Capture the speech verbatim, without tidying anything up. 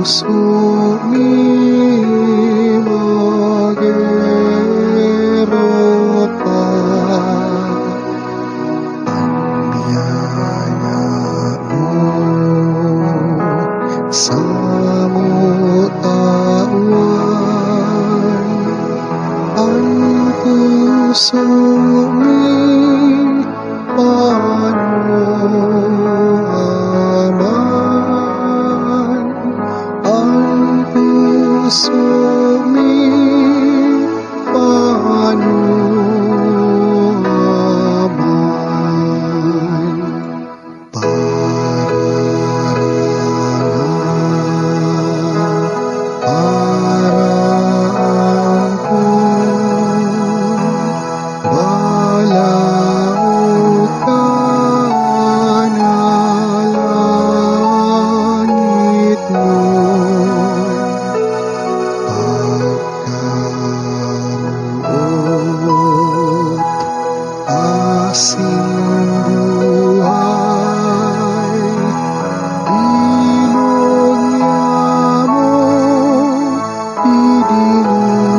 puso mi mag-erot pa. An biyaya mo samo tawan, an puso mi panuaman, an puso mi panuaman. Pararangan, paraangkon, balaog ka na langit mo. Pagkamoot asin buhay, bilog niamo idinudusa.